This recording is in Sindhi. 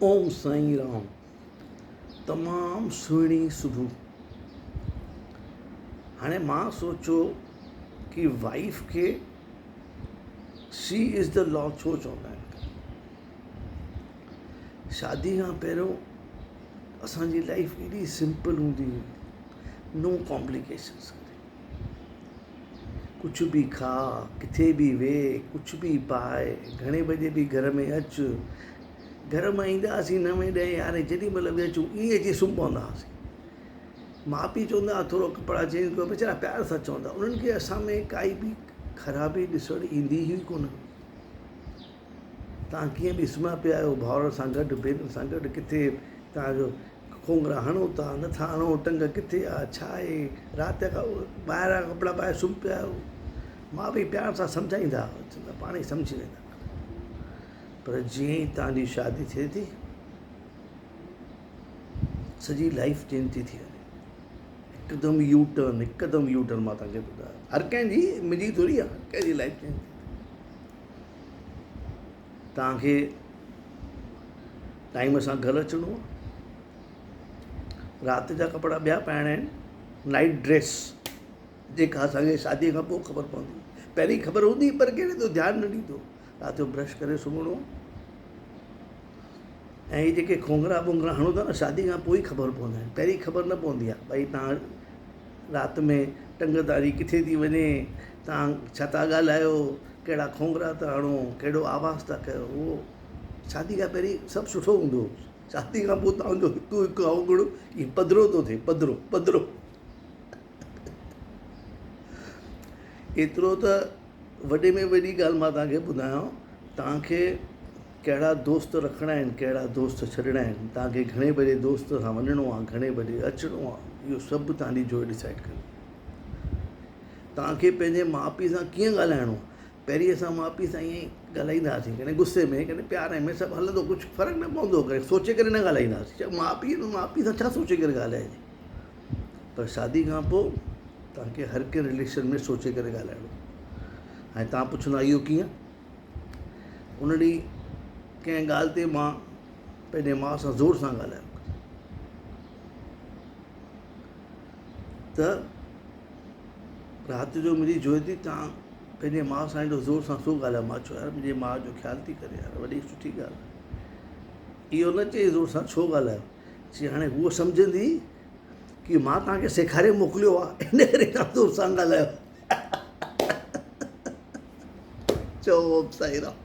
اوم سائين رام تمام سهڻي صبح هاڻي مان سوچيو ڪي وائيف کي شي از دا لا ڇو چوندا آهن شادي کان پهريون اسان جي لائيف ايڏي سمپل هوندي هئي نو ڪامپليڪيشنس ڪجهه به کاء، ڪٿي به ويهه، ڪجهه به پاء، گهڻي بجي به گهر ۾ اچ. گهر مان ايندا هئاسين نوين ڏهين يارهين جيڏي مهل به اچون ائين اچي سمهي پوندا هئاسين. ماء پيء چوندا هئا ٿورو ڪپڙا چينج ڪيو ويچارا پيار سان چوندا هئا. انهن کي اسان ۾ ڪائي به خرابي ڏسڻ ايندي ئي ڪونه هئي. توهان ڪيئن به سمهيا پيا آهيو ڀائرن سان گڏ ڀينرن سان گڏ ڪٿي توهان جو کونگهرا هڻو ٿا نٿا هڻو ٽنگ ڪٿي آ ڇا آهي رات جا ٻاهران ڪپڙا پائي سمهي پيا آهيو ماء پيء پيار سان سمجهائيندا هئا چوندا پاڻ ئي سمجهي ويندا پر جيئن ئي توهان جي شادي ٿئي ٿي سڄي لائف چينج ٿي ٿي وڃي هڪدم يو ٽرن هڪدم يو ٽرن مان توهان کي ٻڌايان هر ڪنهن جي منهنجي ٿوري آهي هر ڪنهن جي لائف چينج ٿي توهان کي ٽائيم سان گهر اچڻو آهي رات جا ڪپڙا ٻيا پائڻا آهن نائيٽ ڊريس جيڪا اسانکي شاديء کان پوءِ خبر پوندي پهرين خبر هوندي پر ڪير ايترو ڌيان نه ڏيندو رات جو برش ڪري سمهڻو ۽ هي جيڪي کونگهرا بونگهرا هڻو ٿا نه شادي کان پوءِ ئي خبر پوندا آهن پهرين خبر نه پوندي آهي ڀئي توهان رات ۾ ٽنگ تاري ڪٿي ٿي وڃي توهان ڇا ٿا ڳالهايو ڪهڙا کونگهرا ٿا هڻو ڪهڙو آواز ٿا ڪيو اهو شادي کان پهرين سڀ سٺو هوندو هو شادي کان پوءِ توهان جو هڪ هڪ اوگڻ ائين پڌرو ٿو ٿئي پڌرو پڌرو ايترو ته وڏي ۾ وڏي ڳالهه مان توهان کي ٻڌايان توهان کي ڪهڙا دوست رکڻا آهن ڪهڙا دوست ڇڏڻا آهن توهان کي گهڻي بجي دوست سان وڃڻو آهي گهڻي بجي اچڻو آهي اهو سڀ توهان جي جوءِ ڊسائيڊ ڪندي توهان کي پنهنجي ماءُ پيءُ سان ڪيئن ڳالهائڻو آهي پهرين اسان ماءُ پيءُ سان ائين ئي ڳالهائيندا هئاسين ڪڏهن غصي ۾ ڪڏهن پيار ۾ سڀ هلندو ڪجهه فرق نه پوندو هو سوچي ڪري نه ڳالهائيندا هئاسين ماءُ پيءُ ماءُ پيءُ سان ڇا سوچي ڪري ڳالهائجي پر شادي کان پوءِ توهان کي هر ڪنهن رليشن ۾ سوچي ڪري ڳالهائڻو هاڻي توهان پڇندا اهو ڪيئن ان ڏينهن ڪنهن ڳالهه تي مان پنهنجي ماءُ سان زور سان ڳالهايو ته رات جو منهنجي جوءِ ٿي توهان پنهنجي ماءُ سان ايڏو زور سان ڇو ڳالهايو مان چيو يار منهنجي ماءُ جو خيال ٿي ڪري يار وڏي سٺي ڳالهه آهي اهو نه چئي زور سان ڇو ڳالهايو چي هاڻي هوء سمجهندي ڪي مان توهان کي سيکاري موڪليو آهي ان ڪري توهان زور سان ڳالهايو چئو اوم سائين رام.